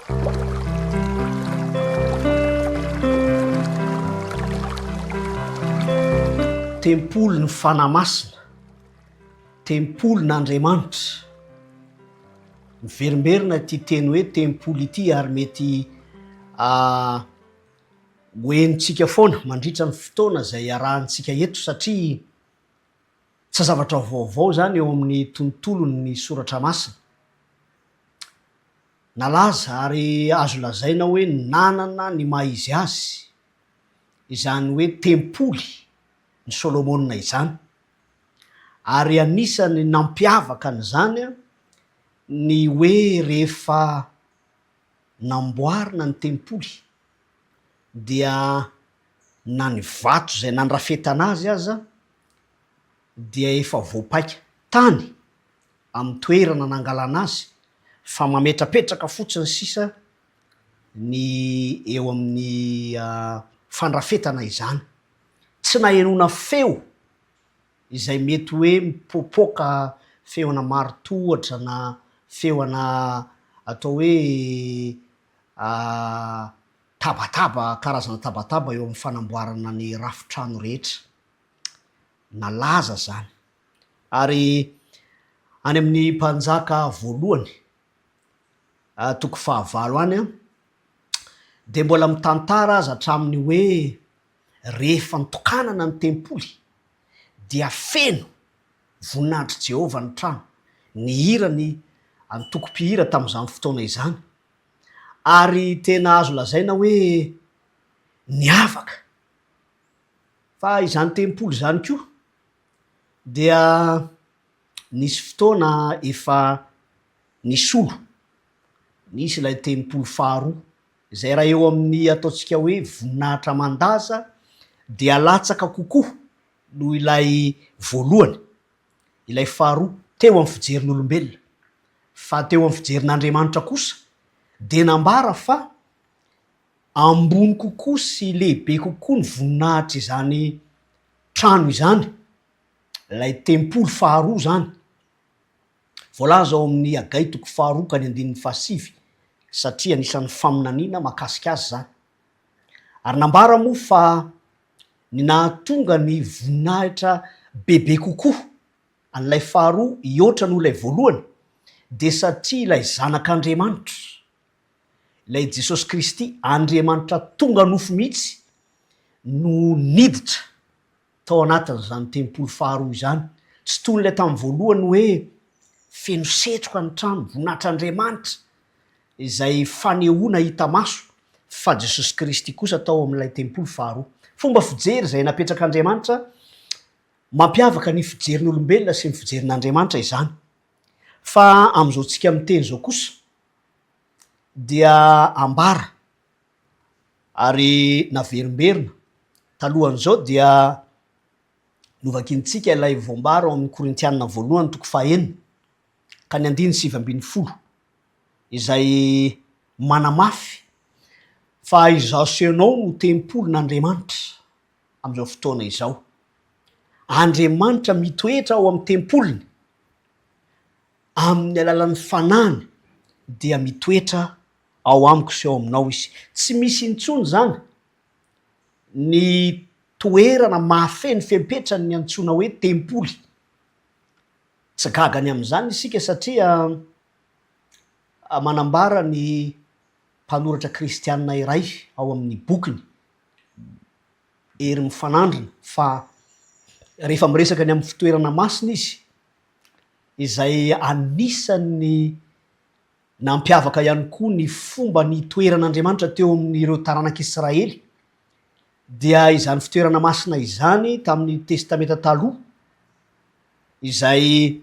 Tempoly ny Fanahy Masina, tempolin'Andriamanitra. Miverimberina ity teny hoe tempoly ity ary mety ho henontsika foana mandritra ny fotoana izay iarahantsika eto satria tsy zavatra vaovao izany eo amin'ny tontolon'ny soratra masina. Nalaza ary azo lazaina hoe nanana ny maha izy azy izany hoe tempoly ny Solomona izany. Ary anisan'ny nampiavaka an'izany ny hoe rehefa namboarina ny tempoly dia na ny vato izay nandrafetana azy aza dia efa voapaika tany amin'ny toerana nangalana azy fa mametrapetraka fotsiny sisa ny eo amin'ny fandrafetana izany. Tsy nahenoana feo izay mety hoe mipoapoaka feona marin-tohatra na feona atao hoe tabataba, karazana tabataba eo amin'ny fanamboarana ny rafi-trano rehetra. Nalaza izany. Ary any amin'ny Mpanjaka voalohany, toko fahavalo any, dia mbola mitantara aza hatramin'ny hoe Rehefa nitokanana ny tempoly, dia feno voninahitr'i Jehovah ny trano. Nihira ny antoko mpihira tamin'izany fotoana izany, ary tena azo lazaina hoe niavaka. Fa izany tempoly izany koa dia nisy fotoana efa nisolo, nisy ilay tempoly faharoa Izay raha eo amin'ny ataontsika hoe voninahitra aman-daza dia latsaka kokoa noho ilay voalohany, ilay faharoa teo amin'ny fijerin'olombelona. Fa teo amin'ny fijerin'Andriamanitra kosa dia nambara fa ambony kokoa sy lehibe kokoa ny voninahitr'izany trano izany, ilay tempoly faharoa izany. Voalaza ao amin'ny Hagay toko faharoa ka ny andininy fahasivy, satria anisan'ny faminaniana mahakasika azy izany. Ary nambara moa fa ny nahatonga ny voninahitra bebe kokoa an'ilay faharoa hihoatra noho ilay voalohany dia satria ilay Zanak'Andriamanitra, ilay Jesosy Kristy, Andriamanitra tonga nofo mihitsy no niditra tao anatin'izany tempoly faharoa izany. Tsy toy ilay tamin'ny voalohany hoe feno setroka ny trano, voninahitr'Andriamanitra, izay fanehoana hita maso fa Jesosy Kristy kosa tao amin'ilay tempoly faharoa. Fomba fijery izay napetrak'Andriamanitra mampiavaka ny fijerin'olombelona sy ny fijerin'Andriamanitra izany. Fa amin'izao tsika miteny izao kosa dia ambara Ary naverimberina. Talohan'izao dia novakintsika ilay voambara ao amin'ny Korintiana voalohany toko fahenina ka ny andininy 19, izay manamafy fa izaho sy ianao no tempolin'Andriamanitra amin'izao fotoana izao. Andriamanitra mitoetra ao amin'ny tempoliny amin'ny alalan'ny fanahiny dia mitoetra ao amiko sy ao aminao izy. Tsy misy intsony izany ny toerana mahafeno fepetra ny antsoina hoe tempoly. Tsy gaga ny amin'izany isika satria manambara ny mpanoratra kristiana iray ao amin'ny bokiny Hery Mifanandrina fa rehefa miresaka ny amin'ny fitoerana masina izy, izay anisan'ny Nampiavaka ihany koa ny fomba nitoeran'Andriamanitra teo amin'ireo taranak'Israely, dia izany fitoerana masina izany tamin'ny Testamenta Taloha, izay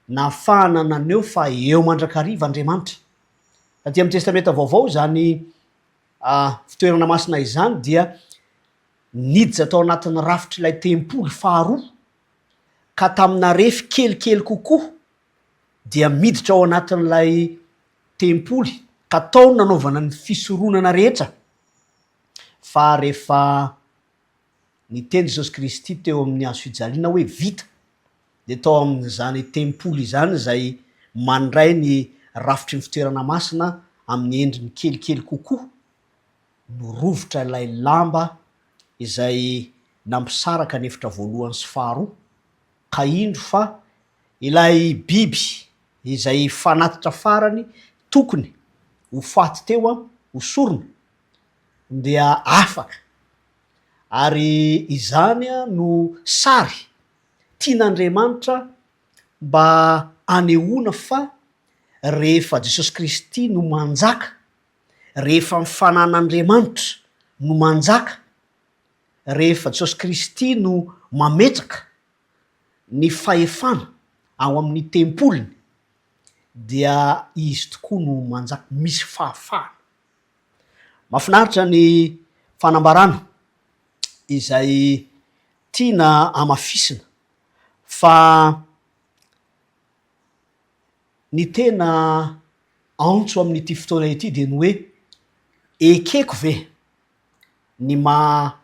nahafahana naneho fa eo mandrakariva Andriamanitra. Taty amin'ny Testamenta Vaovao izany fitoerana masina izany dia niditra tao anatin'ny rafitr'ilay tempoly faharoa, ka tamina refy kelikely kokoa dia miditra ao anatin'ilay tempoly ka tao no nanaovana ny fisoronana rehetra, fa rehefa niteny Jesosy Kristy teo amin'ny hazo fijaliana hoe vita, dia tao amin'izany tempoly izany izay mandray ny rafitry ny fitoerana masina amin'ny endriny kelikely kokoa, norovitra ilay lamba izay nampisaraka ny efitra voalohany sy faharoa, ka indro fa ilay biby izay fanatitra farany tokony ho faty teo ho sorona dia afaka, ary izany no sary tian'Andriamanitra mba hanehoana fa rehefa Jesosy Kristy no manjaka, rehefa ny fanan'Andriamanitra no manjaka, rehefa Jesosy Kristy no mametraka ny fahefana ao amin'ny tempoliny dia Izy tokoa no manjaka, misy fahafahana. Mahafinaritra ny fanambarana izay tiana hamafisina fa ny tena antso amin'ity fotoana ity dia ny hoe ekeko ve ny maha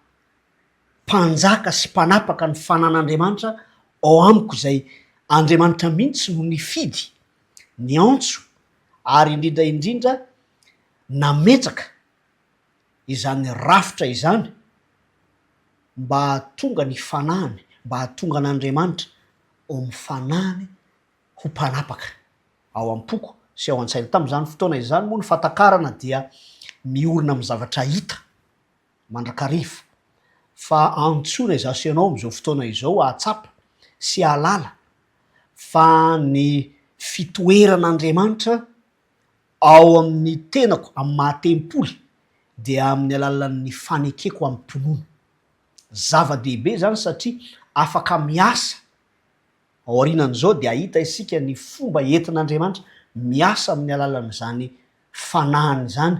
mpanjaka sy mpanapaka ny fanan'Andriamanitra ao amiko izay Andriamanitra mihitsy no nifidy, niantso ary indrindra indrindra nametraka izany rafitra izany mba hahatonga ny fanahiny, mba hahatonga an'Andriamanitra ao amin'ny fanahiny ho mpanapaka ao am-poko sy ao an-tsaina. Tamin'izany fotoana izany moa ny fahatakarana dia miorina amin'ny zavatra hita mandrakariva, fa antsoina izaho sy ianao amin'izao fotoana izao hahatsapa sy hahalala fa ny fitoeran'Andriamanitra ao amin'ny tenako amin'ny maha tempoly dia amin'ny alalan'ny fanekeko amim-pinoana. Zava-dehibe izany satria afaka miasa aorianan'izao dia hahita isika ny fomba entin'Andriamanitra miasa amin'ny alalan'izany fanahiny izany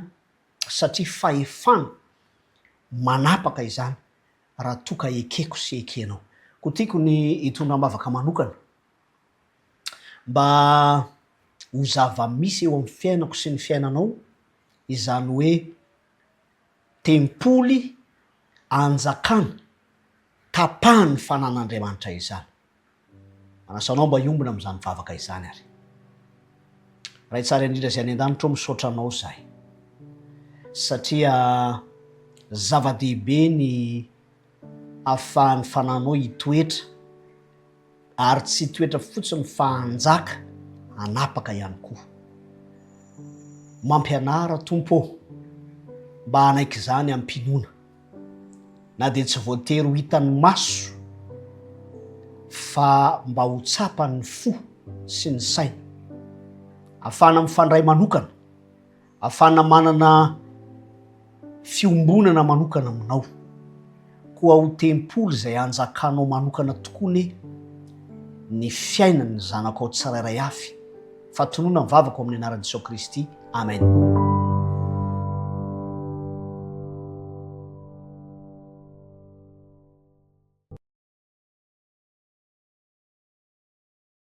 satria fahefana manapaka izany raha toa ka ekeko sy ekenao. Koa tiako ny hitondra am-bavaka manokana mba ho zava-misy eo amin'ny fiainako sy ny fiainanao izany hoe tempoly anjakana tapahan'ny fanan'Andriamanitra izany. Manasa anao mba hiombona amin'izany vavaka izany ary. Ray tsara indrindra izay any an-danitra ô, misaotra anao izahay satria zava-dehibe ny ahafahan'ny fananao hitoetra ary tsy hitoetra fotsiny fa hanjaka, hanapaka ihany koa. Mampianara Tompo ô, mba hanaiky izany amim-pinoana, na dia tsy voatery ho hitan'ny maso fa mba ho tsapan'ny fo sy ny saina. Ahafahana mifandray manokana. Ahafahana manana fiombonana manokana aminao. Koa ho tempoly izay hanjakanao manokana tokoa anie ny fiainan'ny zanakao tsirairay avy. Fa tonona ny vavako amin'ny anaran'i Jesoa Kristy. Amen.